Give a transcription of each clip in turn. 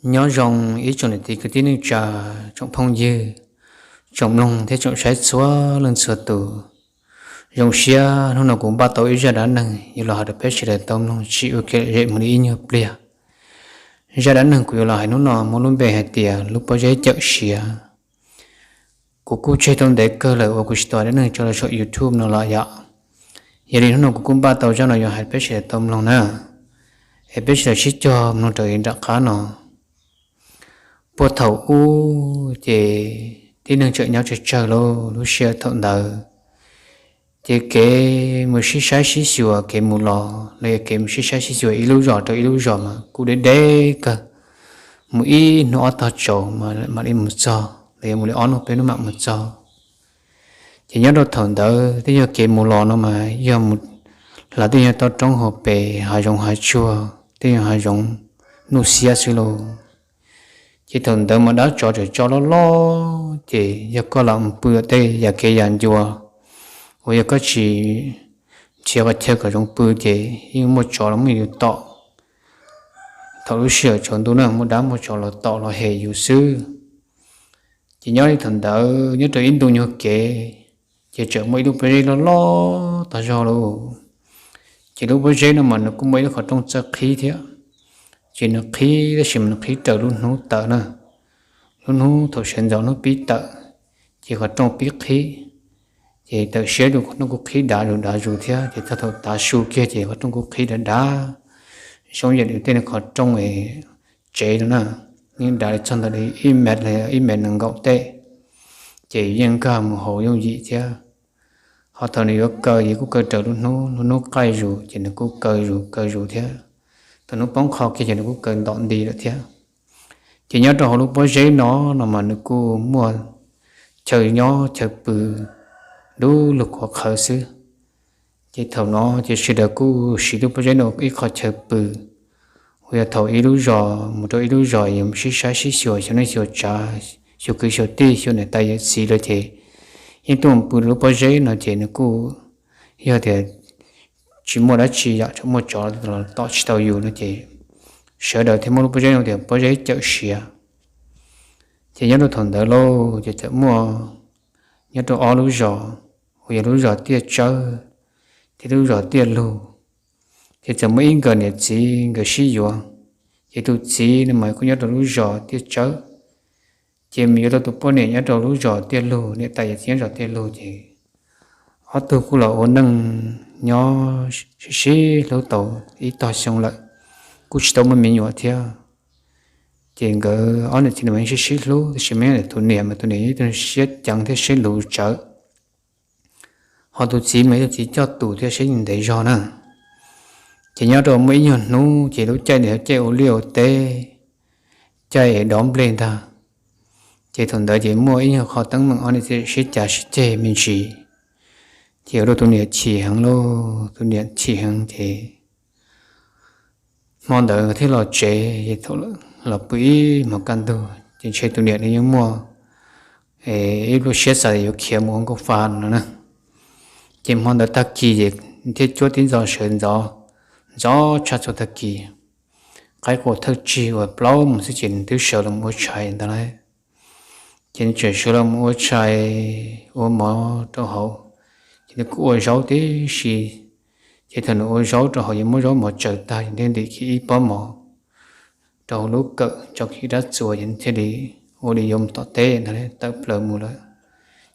Nyob zoo ib tsoom niam txiv kwv tij neej tsa, tsoom phooj ywg, tsoom mloog thiab tsoom saib txhua leej txhua tus. Zoo siab hnub no kuv npaj tau ib zaj dab neeg yuav los hais rau peb sawv daws tau mloog tsis ua kev lom zem mus li ib nyuag pliag. Zaj dab neeg kuv yuav los hais hnub no muaj lub npe hais tias lub pob zeb cawm siav. Kuv kuj tseg tau ntev kawg lawm uas kuv tsis tau dab neeg tso los saum YouTube no los yom. Yog li hnub no kuv kuj npaj tau zaj no yuav hais peb sawv daws tau mloog na, es peb sawv daws sib cog mloog raws li nram qab no. Puag thaum ub ces tib neeg tseem nyob tsawg tsawg lauj, lub sij hawm thaum ntawd ces kev mus sib saib sib xyuas, kev mus los los yog kev mus sib saib sib xyuas ib lub zos rau ib lub zos mas kuj deb deb kawg, mus ib hnub ob tog tsaus mam li mus txog los yog mus li ob hnub peb hnub mam mus txog. Ces nyob rau thaum ntawd twb yog kev mus los no mas yog mus, hla twb yog toj roob hauv pes, hav zoov hav tsuag twb yog hav zoov nuj xiab xwb lauj. Ces thaum ntawd mas dab tsov tseem tso loj loj, ces yog koj los mus pw tej yam kev yam ncua uas yog koj tsis nrhiav qhov chaw kom zoo pw ces yeej muaj tsov los muab yus tom. Thaum lub sij hawm tsaus ntuj na muaj dab muaj tsov los tom los hem yus xwb. Ces nyob li thaum ntawd nyob rau ib ntu nyuag kev, ces tseem muaj ib lub pob zeb loj loj tag zog lauj. Ces lub pob zeb no mas nws kuj muaj ib lub qhov rooj txawj qhib thiab. Ces nws qhib tab sis mas nws qhib raws lub hnub tawm na. Lub hnub thaum sawv ntxov hnub pib tawm, ces qhov rooj pib qhib. Ces tawm siab rau qhov rooj kuj qhib dav zus dav zus thiab, ces txog thaum tav su kiag ces qhov rooj kuj qhib dav dav, zoo yam li tej qhov rooj tsev no na, yeej dav li txog ntawm li ib mev los ib mev nees nkaum tej. Ces yeej nkag mus hauv yooj yim thiab. Ho thaum nws yuav kaw ces kuj kaw raws lub hnub, lub hnub qaij zus ces nws kuj kaw zus kaw zus thiab. Thaum hnub poob qho kiag ces nws kuj kaw ntom nti lawm thiab. Ces nyob rau hauv lub pob zeb no, no mas nws kuj muaj chaw nyob chaw pw du lug qhuav qhawv xwb. Ces thaum no ces sawv daws kuj siv lub pob zeb no ib qho chaw pw, uas yog thaum ib lub zos mus rau ib lub zos yuav mus sib saib sib xyuas xyuas neej xyuas tsav, xyuas kwv xyuas tij xyuas niam tais yawm txiv lawm ces yeej tuaj mus pw lub pob zeb no ces nws kuj yog tias tsis muaj dab tsi yom, tseem muaj tsov los tom tsis tau yus no ces sawv daws thiaj muab lub pob zeb no tias pob zeb cawm siav. Ces nyob rau thaum ntawd lauj ces txawm muaj nyob rau ob lub zos, uas yog lub zos Tiaj Tsawb thiab lub zos Tiaj Lug. Ces txawm muaj ib nkawd niam txiv nkawd sib yuav, ces tus txiv no mas kuj nyob rau lub zos Tiaj Tsawb, ces mus yuav tau tus poj niam nyob rau lub zos Tiaj Lug, niam tais yawm txiv nyob zos Tiaj Lug ces ob tug kuj los ua neej nyob sib sib hlub tau ib tog xyoo lawm, kuj tsis tau muaj me nyuam thiab. Ces nkawd ob niam txiv no mas yeej sib sib hlub tab sis mas tus niam mas tus niam yog ib tug siab ceev thiab siab luv tsawv, ho tus txiv mas yog txiv coj tus thiab siab ntev zog na. Ces nyob rau muaj ib nyuag hnub ces lub caij ntawd yog caij ua liaj ua teb, caij es dob nplej ntag. Ces thaum ntawd ces muaj ib nyuag qho teeb meem ob niam txiv sib cav sib ceg me ntsis, ces ua rau tus niam chim heev lauj, tus niam chim heev ces hmo ntawd nkawd thiaj los tsev, ces thaum los pw ib hmos kaj ntug ces ntshe tus niam nws yeej muaj ib lub siab xav yuav khiav mus ua nkauj fa no na. Ces hmo ntawd tag kis ces thiaj cuab tib ntxov sawv ntxov, ntxov tshaj txhua tag kis, qaib qua thawj tsig uas plaub moos xwb ces nws twb sawv los ua tshais ntag lauj. Ces nws tseem sawv los ua tshais ua mov rau hauv, ces nws kuj ua zaub tib si. Ces thaum nws ua zaub rau hauv yuav muab zaub mov tsaws tag ces thiaj ntim kiag ib pob mov rau hauv lub kawm, tso kiag ib rab txuas ces thiaj li ua li yuav mus tom teb ntag, tawm plaws mus lawm.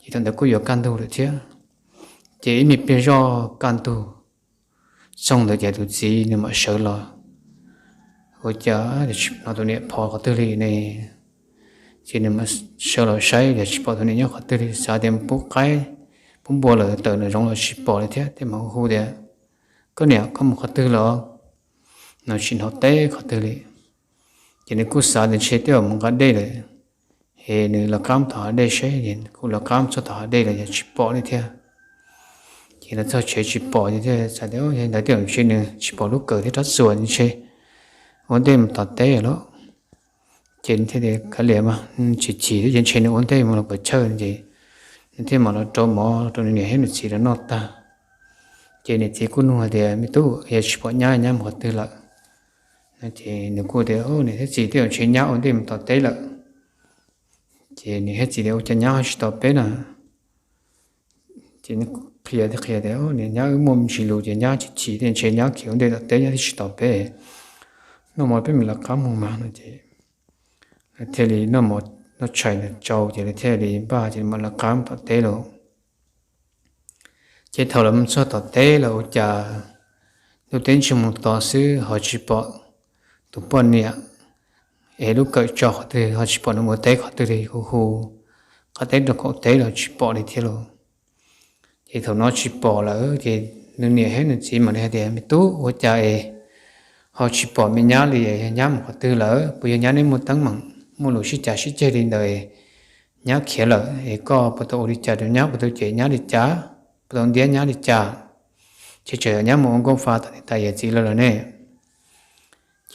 Ces thaum ntawd kuj yuav kaj ntug lawm thiab. Ces ib me pliag zoj kaj ntug txoog ntawd ces tus txiv nws mam sawv los, ua cas hnov tus niam phov qhov twg li ne? Ces nws mam sawv los saib ces tsis pom tus niam nyob qhov twg li, xav tias pub qaib pub npua lawm tawm nraum zoov los tsis pom li thiab, thiaj mam hu tias, koj niam, koj mus qhov twg los? Nws tsis hnov teb qhov twg li. Ces nws kuj xav tias ntshe twb mus nqa dej lawm, es nws lawv qab tom hav dej seb, kuj lawv qab txog tom hav dej los yog tsis pom li thiab. Ces los txog tsev tsis pom ces thiaj xav tias ntawd twb ntshe nws tsis pom lub kawm thiab rab txuas ntshe ua ntej mus tom teb lawm. Ces thiaj tias kav liam mas, chim chim thiab ces ntshe nws ua ntej mus los pov chawj ces nws thiaj mam los rau mov rau nws niam thiab nws txiv lawv noj tag. Ces niam txiv kuj nug hais tias, me tub, yog tsis pom nyab, nyab mus qhov twg lawm? Ces nws kuj tias, Niam thiab txiv, tej zaum ntshe nyab ua ntej mus tom teb lawm. Ces niam thiab txiv tias, Ua cas nyab ho tsis tos peb na? Ces qhia tias, Nyab wb muaj me ntsis lus ces nyab chim chim thiab ntshe nyab khiav ua ntej tom teb nyab thiaj tsis tos peb. Noj mov peb mam lawv qab mus mas no ces lawv thiaj li noj mov noj tshais ntawd tsau ces lawv thiaj li npaj ces mam lawv qab mus tom teb lawm. Ces thaum lawv mus txog tom teb los ua cas ntuj teb ntsiag mus to xwb ho tsis pom tus poj niam es lub kawm tso qhov twg, ho tsis pom nws ua teb qhov twg li, hu hu qab teb rau qaum teb los tsis pom li thiab lauj. Ces thaum no tsis pom lawm ces nws niam thiab nws txiv mam li hais tias, Me tub, ua cas es ho tsis pom me nyab li, yog nyab mus qhov twg lawm? Puas yog nyab neb muaj teeb meem, muaj lus sib cav sib ceg li ntawd, nyab khiav lawm es koj puas tau ua li cas rau nyab, puas tau cem nyab li cas, puas tau ntiab nyab li cas? Ces tseem yog nyab mus ua nkauj fa tom niam tais yawm txiv lawm lawm ne.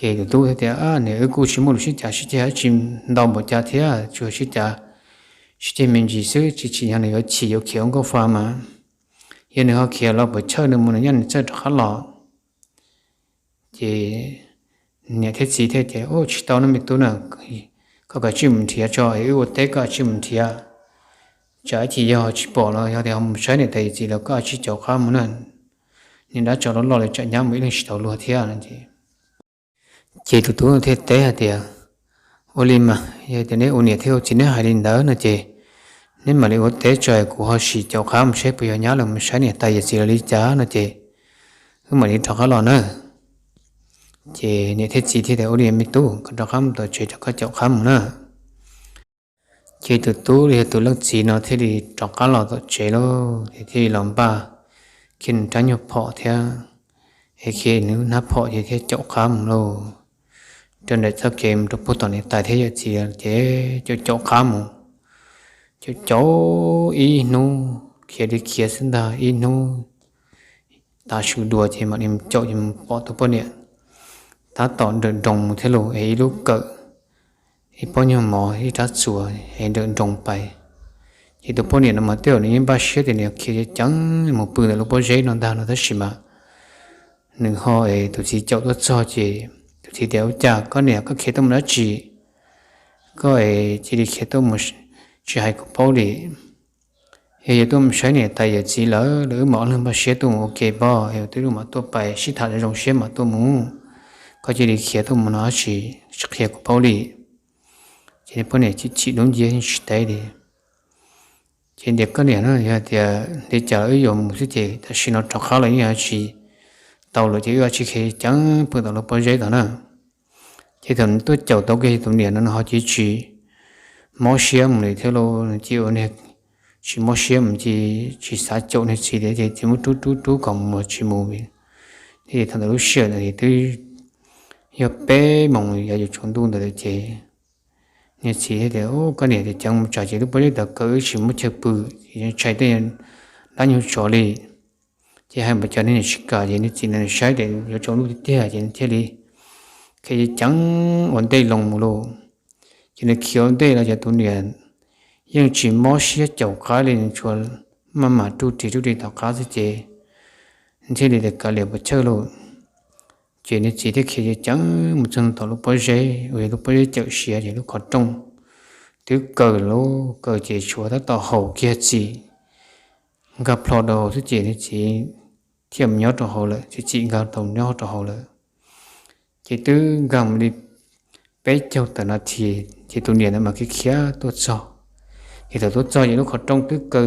Ces tus tub thiaj tias, Niam, wb kuj tsis muaj lus sib cav sib ceg dab tsi ntau npaum cas thiab, tsuas sib cav sib ceg me ntsis xwb, tsis tsim nyog nws yuav chim yuav khiav ua nkauj fa mas. Yog nws ho khiav los puas chawj nws mus, nws nyob nws txawj rov qab los. Ces niam thiab txiv thiaj tias, Tsis tau no me tub na, koj kav tsij mus nrhiav tso, wb ua teb koj kav tsij mus nrhiav. Tsam ib chim yog tsis pom los yog tias ho mus saib niam tais yawm txiv los koj kav tsij caum qab mus na. Niag dab tsov loj loj li tsam nyab mus ib leeg tsis tau luag thiab no ces Ces tus tub thiaj teb hais tias, Ua li mas yog tias neb ua niam thiab ua txiv neb hais li ntawd no ces neb mam li ua teb tso, kuv ho sim caum qab mus saib puas yog nyab los mus saib niam tais yawm txiv los li cas no ces wb mam li rov qab los na. Ces niam thiab txiv thiaj tias, Ua li me tub, koj rov qab mus tom tsev rau koj caum qab mus na. Ces tus tub los yog tus leej txiv no thiaj li rov qab los tom tsev lauj, ces thiaj li los npaj kiag nws rab nyuag phom thiab, es kiag nws hnab phom ces thiaj caum qab mus lauj. Rau nram txoj kev mus rau puag tom niam tais thiab yawm txiv ces caum caum qab mus, caum caum ib hnub, khiav li khiav xwb ntag, ib hnub tav su dua ces mam li mus caum ces mus pom tus poj niam tab tom nrawm nroos mus thiab lauj, es ib lub kawm, ib pob nyuag mov, ib rab txuas es nrawm nroos pais. Ces tus poj niam no mas tej zaum nws yeej npaj siab tias nws khiav ceev ceev mus pw ntawm lub pob zeb no ntag no tab sis mas nws ho es tus txiv caum tuaj txog ces tus txiv tias, Ua cas koj niam, koj khiav tuaj mus dab tsi? Koj es cia li khiav tuaj mus tsis hais kuv paub li. Yog yuav tuaj mus saib niam tais yawm txiv lawm, lawv wb mam ob leeg npaj siab tuaj mus ua ke pob, es twb mam tuaj pais sib tham zoo zoo siab mam tuaj mus. Koj cia li khiav tuaj mus no dab tsi, tsis qhia kuv paub li. Ces nws poj niam chim chim dub ncia tsis teb li. Ces tias, Koj niam na, yog tias li cas los wb yuav mus xwb ces tam sim no rov qab los yeej tsis tau lawm ces wb cia li khiav ceev pw tom lub pob zeb tod na. Ces thaum nws tuaj caum tau kiag tus niam no nws ho cia li tsis mob siab mus li thiab lauj, nws cia li ua niag tsis mob siab mus, cia li tsis xav caum niag txiv li ces txiv muab rub rub rub kom mus tsis mus li. Thiab thaum ntawd lub sij hawm ntawd twb yog peb moos yav yuav tsaus ntuj ntawd lawm ces niag txiv thiaj tias, Koj niam, tias ceev mus tsam ces lub pob zeb tod kaw wb tsis muaj chaw pw, ces tshais tej dab nyuag tsov li. Ces hais npaum cas niag niam tsis kam, ces niag txiv ntawd saib tias yuav tsaus ntuj tiag tiag ces nws thiaj li khiav ceev ua ntej loo mus lauj. Ces nws khiav ua ntej los ces tus niam yeej tsis mob siab caum qab li, nws tsuas maj mam rub ris rub ris tom qab xwb ces nws thiaj li tias, Kav liam puas chawj lauj. Ces niag txiv thiaj khiav ceev ceev mus txog tom lub pob zeb uas yog lub pob zeb cawm siav ces lub qhov rooj twb kaw lauj, kaw ces tshuav tab tom haum kiag txim nkag plho rau hauv xwb ces niag txiv thiaj mus nyob rau hauv lawm, txim txim nkag tau nyob rau hauv lawm. Ces twb nkag mus li peb caug tawm nas this ces tus niam ntawd mam khiav khiav tuaj txog. Ces thaum tuaj txog ces lub qhov rooj twb kaw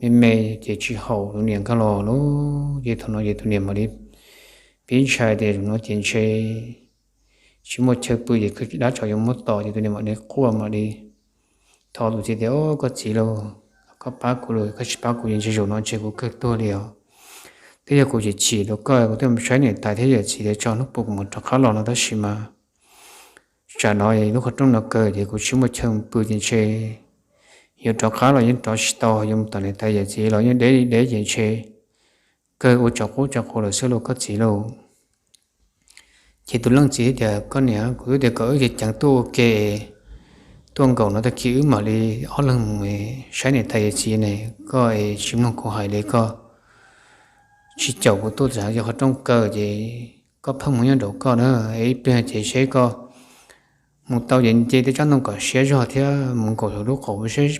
me me ces tsis haum tus niam nkag los lauj. Ces thaum no ces tus niam mam li pib ntshai tias zaum no ces ntshe tsis muaj chaw pw ces dab tsov yuav muab tom ces tus niam mam li quaj mam li thov tus txiv tias, Koj txiv lauj, koj pab kuv lauj, koj tsis pab kuv ces ntshe zaum no ntshe kuv kawg tuag li os. Twb yog kuv chim chim rau koj, kuv thiaj mus saib niam tais thiab yawm txiv tias tso hnub puas kuv mam rov qab los no tab sis mas tsam no lub qhov rooj no kaw ces kuv tsis muaj chaw pw ces ntshe yuav rov qab los yeej rov tsis tau, yuav mus tom niam tais yawm txiv los yeej deb deb ces ntshe kawg ua tsov qub tsov quav lawm xwb lauj koj txiv lauj. Ces tus leej txiv thiaj tias, Koj niam, kuv twb tias kom wb ceev ceev tuaj ua ke, tuaj nkaum no tag kis wb mam li ob leeg mus saib niam tais yawm txiv ne, koj es tsis mloog kuv hais li, koj tsis caum kuv tuaj, txawm yog qhov rooj kaw ces koj pheej mus nyob nraum koj na, ib pliag ces seb koj mus tau ces nce tej tsob ntoo kom siab zog thiab mus nkaum saum lub qaum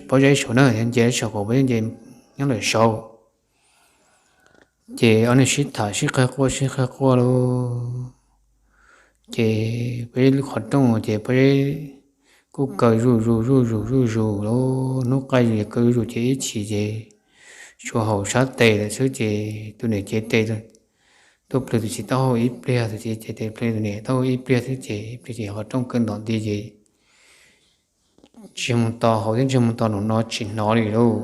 pob zeb saud na, nce saum qaum pob zeb nce nyob lawm saud. Ces ob niag sib tham sib qawg quaj sib qawg quaj lauj. Ces pob zeb lub qhov rooj ces pob zeb kuj kaw zuj zus zuj zus zuj zus lauj, hnub qaij zus kaw zuj zus ces ib chim ces tsuas haum sab tes lawm xwb ces tus niam cev tes tuaj plhws tus txiv taub hau ib pliag, tus txiv cev tes plhws tus niam taub hau ib pliag xwb ces ib pliag ces qhov rooj kaw ntom nti ces ntsiag mus to hauv thiab ntsiag mus to nraum no tsis hnov li lauj.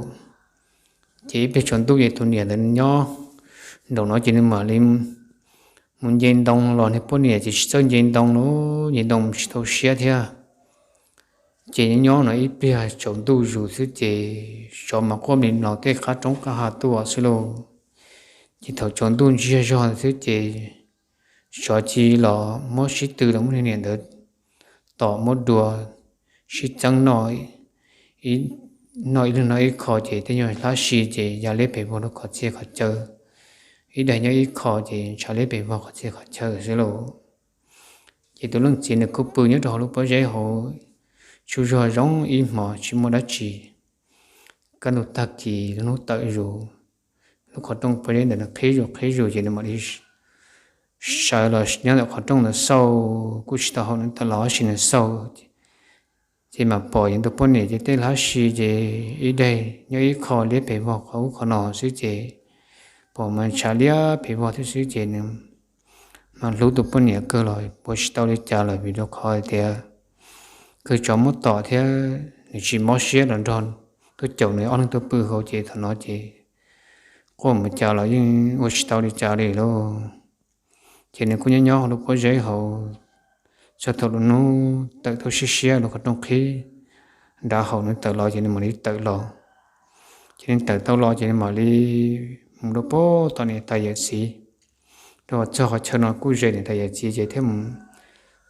Ces ib pliag tsaus ntuj ces tus niam ntawd nyob nraum no ces nws mam li mus nce ntoo los, niag poj niam ces tsis txawj nce ntoo lauj, nce ntoo tsis tau siab thiab. Ces nyob nyob no ib pliag tsaus ntuj zus xwb ces tsov mas quaj mlig mlaus tej qab roob qab hav tuaj xwb lauj. Ces thaum tsaus ntuj ntsiag zog xwb ces tsov cia li los muab sib tw los muab niag niam ntawd tom muab dua sib txeeb noj, noj ib leeg noj ib qho ces tej nyuag hlab si ces ya liab pes vog rau qhov txhia qhov chaw, ib daim nyob ib qho ces ntshav liab pes vog qhov txhia qhov chaw xwb lauj. Ces tus leej txiv nws kuj pw nyob rau hauv lub pob zeb hauv, tsaug zog zoo ib hmos tsis muaj dab tsi. Kaj ntug tag kis lub hnub tawm zus, lub qhov rooj pob zeb ntawd nws qhib zus qhib zus ces nws mam li sawv los nyob ntawm qhov rooj ntawd xauj, kuj tsis tau haum nws tawm los tab sis nws xauj ces mam pom yog tus poj niam ces tej hlab si ces ib daim nyob ib qho liab pes vog qhov ub qhov no xwb ces pom mas ntshav liab pes vog thiab xwb ces nws mas hlub tus poj niam kawg los puas tsis tau li cas lawm vim rau qhov tias kawg tsov muab tom thiab nws tsis mob siab los nrog tuaj caum nws ob leeg tuaj pw hauv ces thaum no ces quaj mus cas los yeej ua tsis tau li cas li lauj. Ces nws kuj nyob nyob hauv lub pob zeb hauv txog thaum lub hnub tawm tau siab siab lub qhov rooj qhib nrad hauv nws tawm los ces nws mam li tawm los. Ces nws tawm tau los ces nws mam li mus rau pem tom niam tais yawm txiv, rau qhov txog qhov chaw no kuj ze niam tais yawm txiv ces thiaj mus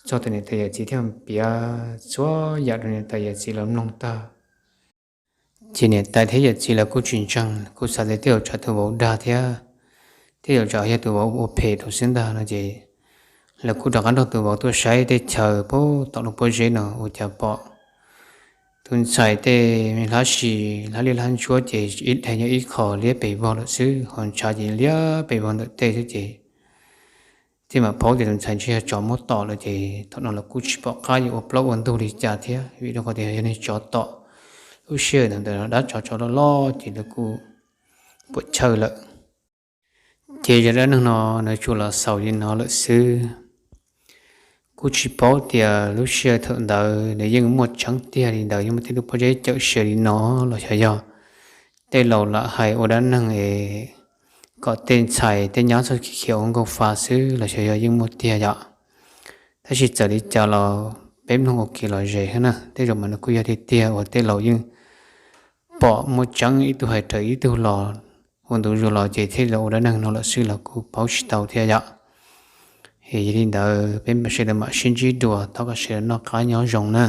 txog tom niam tais yawm txiv thiaj mus piav txhua yam rau niam tais yawm txiv lawv mloog tag. Ces niam tais thiab yawm txiv lawv kuj tsis ntseeg, kuj xav tias tej zaum tsam tus vauv dag thiab, tej zaum tsam yog tus vauv ua phem rau xwb ntag no ces lawv kuj rov qab nrog tus vauv tuaj saib teb chaws pem tom lub pob zeb no ua cas pom tus ntxhais tej hlab si, hlab liab hlab ntsuab ces ib daim nyob ib qho liab pes vog lawm xwb, ho ntshav ces liab pes vog ntawm tej xwb ces thiaj mam paub tias tus ntxhais ntshe yog tsov muab tom lawm ces thaum no lawv kuj tsis pom qab yuav ua plaub ua ntug li cas thiab vim rau qhov tias yog niag tsov tom lub sij hawm ntawd dab tsov tsov loj loj ces lawv kuj puam chawj lawm. Ces zaj dab neeg no nws tsuas los xaus li no lawm xwb. Kuj tsis paub tias lub sij hawm thaum ntawd nws yeej muaj tseeb tiag li ntawd, yeej muaj tej lub pob zeb cawm siav li no los xyov yog tej laus lam hais ua dab neeg es kom tej ntxhais tej nyab txhob khiav ua nkauj fa xwb los xyov yog yeej muaj tiag yom. Tab sis txawm li cas los peb mloog ua kev lom zem thiab na, tej zaum mas nws kuj yog tiag tiag uas tej laus yeej pom muaj tseeb ib tug hais raws ib tug los ua ntu zus los ces thiaj li ua dab neeg no lawm xwb los kuj paub tsis tau thiab yom. Es yog li ntawd peb sawv daws mam sib ntsib dua, thov kom sawv daws noj qab nyob zoo na.